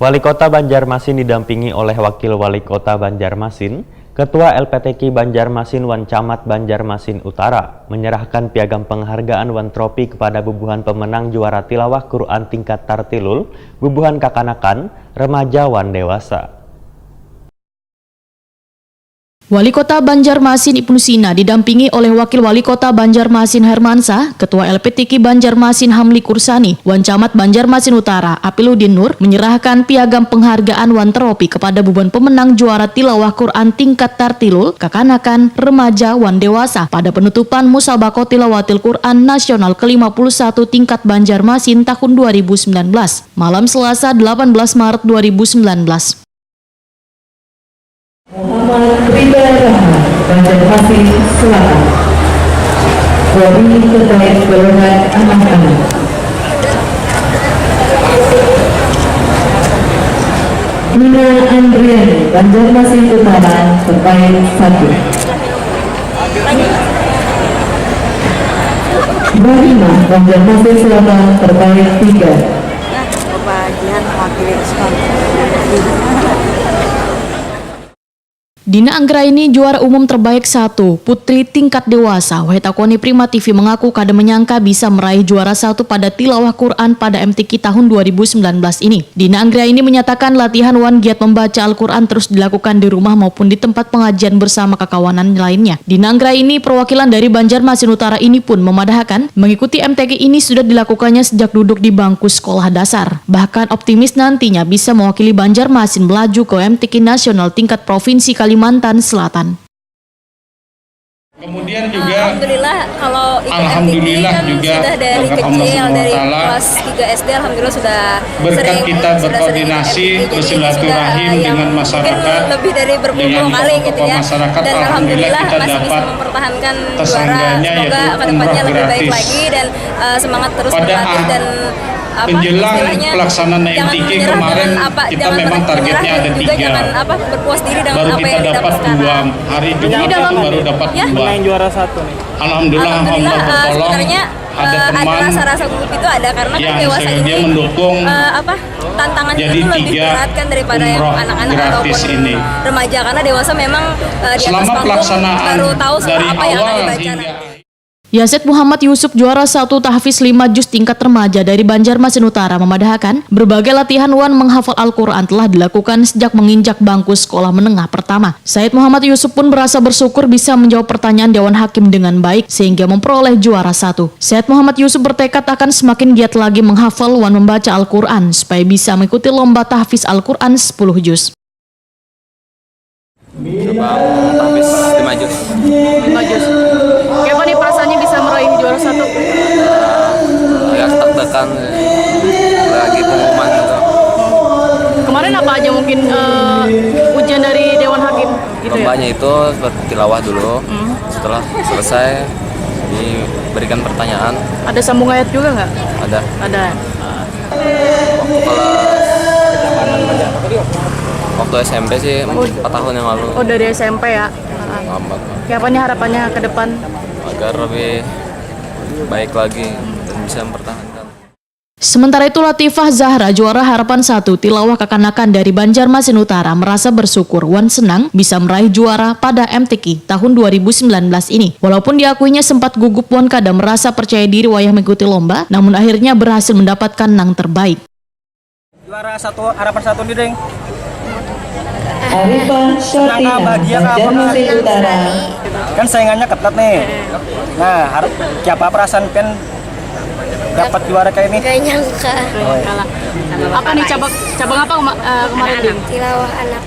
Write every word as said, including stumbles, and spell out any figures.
Wali Kota Banjarmasin didampingi oleh Wakil Wali Kota Banjarmasin, Ketua L P T Q Banjarmasin wan Camat Banjarmasin Utara menyerahkan piagam penghargaan wan tropi kepada bubuhan pemenang juara tilawah Quran tingkat tartilul, bubuhan kakanakan, remaja wan dewasa. Wali Kota Banjarmasin Ibnu Sina didampingi oleh Wakil Wali Kota Banjarmasin Hermansah, Ketua L P T Q Banjarmasin Hamli Kursani, wan Camat Banjarmasin Utara Apiluddin Nur menyerahkan piagam penghargaan wan tropi kepada bubuhan pemenang juara tilawah Quran tingkat tartilul, kakanakan, remaja, wan dewasa pada penutupan Musabakoh Tilawatil Quran Nasional ke lima puluh satu tingkat Banjarmasin tahun dua ribu sembilan belas, malam Selasa delapan belas Maret dua ribu sembilan belas. Muhammad Rida Rahman, Banjarmasin Selatan. Juari terbaik golongan anak-anak. Nina Andriani, Banjarmasin Utara, terbaik satu. Rahimah, Banjarmasin Selatan, terbaik tiga. Bapak Jihan mewakili Islam. Dina Anggraini juara umum terbaik satu, putri tingkat dewasa, Wahid Akwani Prima T V mengaku kada menyangka bisa meraih juara satu pada tilawah Quran pada M T Q tahun dua ribu sembilan belas ini. Dina Anggraini menyatakan latihan wan giat membaca Al-Quran terus dilakukan di rumah maupun di tempat pengajian bersama kakawanan lainnya. Dina Anggraini, perwakilan dari Banjarmasin Utara ini pun memadahakan, mengikuti M T Q ini sudah dilakukannya sejak duduk di bangku sekolah dasar. Bahkan optimis nantinya bisa mewakili Banjarmasin melaju ke M T Q nasional tingkat provinsi Kalimantan Selatan. Kemudian juga Alhamdulillah kalau ikut M T Q Alhamdulillah kan juga sudah dari berkat Allah kecil, Subhanahu dari wa Ta'ala, kelas tiga S D alhamdulillah sudah berkat sering kita sudah sering ikut berkoordinasi, M T Q, jadi ini sudah bersilaturahim eh, yang dengan masyarakat, mungkin lebih dari berpuluh dengan kali gitu tokoh-tokoh ya. masyarakat, Dan alhamdulillah alhamdulillah kita masih bisa dapat mempertahankan juara. tersangkanya, Semoga yaitu kedepannya umroh lebih baik gratis. Lagi dan eh, semangat terus Pada berlatih ah- dan apa, menjelang istilahnya, pelaksanaan jangan M T Q menyerah kemarin, dengan apa, kita jangan memang berhenti targetnya menyerah ada dan juga tiga. Jangan apa, berpuas diri dengan Baru apa kita yang dapat didapat sekarang. Dua hari Jumat itu baru dapat Ya. Dua. Menang juara satu nih. Alhamdulillah, Alhamdulillah Allah eh, bertolong. Sebenarnya Ada eh, ada teman rasa-rasa gugup itu ada karena kan yang dewasa saya- ini dia mendukung eh, apa, tantangannya jadi itu lebih tiga berat kan daripada yang umroh anak-anak gratis ataupun ini. Remaja karena dewasa memang eh, di atas Selama panggung pelaksanaan baru tahu sama dari apa yang akan awal dibaca. Hingga Yazid Muhammad Yusuf juara satu tahfiz lima juz tingkat remaja dari Banjarmasin Utara memadahakan, berbagai latihan wan menghafal Al-Quran telah dilakukan sejak menginjak bangku sekolah menengah pertama. Said Muhammad Yusuf pun berasa bersyukur bisa menjawab pertanyaan Dewan Hakim dengan baik sehingga memperoleh juara satu. Said Muhammad Yusuf bertekad akan semakin giat lagi menghafal wan membaca Al-Quran supaya bisa mengikuti lomba tahfiz Al-Quran sepuluh juz. Coba tahfiz lima juz. Lima juz. Kayak apa nih perasaannya bisa meraih juara satu? Agak tak-takan lagi pengumuman gitu. Kemarin apa aja mungkin eh, ujian dari Dewan Hakim gitu ya? Lombanya itu seperti tilawah dulu. Setelah selesai diberikan pertanyaan. Ada sambung ayat juga nggak? Ada. Ada. Waktu kelas waktu S M P sih empat tahun yang lalu. Oh, dari S M P ya. Lambat. Kayak apa nih harapannya ke depan? Agar lebih baik lagi dan bisa mempertahankan. Sementara itu, Latifah Zahra, juara Harapan satu Tilawah Kakanakan dari Banjarmasin Utara, merasa bersyukur wan senang bisa meraih juara pada M T Q tahun dua ribu sembilan belas ini. Walaupun diakuinya sempat gugup wan kada merasa percaya diri wayah mengikuti lomba, namun akhirnya berhasil mendapatkan nang terbaik. Juara satu Harapan satu nih, Deng. Arifah Senang kah, Syartina, bahagia kah, apa kah? Banjarmasin Utara. Kan saingannya ketat nih. Nah, harus siapa perasaan pian dapat juara kayak ini? Gak nyangka. Apa nih cabang cabang apa kema- eh, kemarin, Ding? Tilawah anak.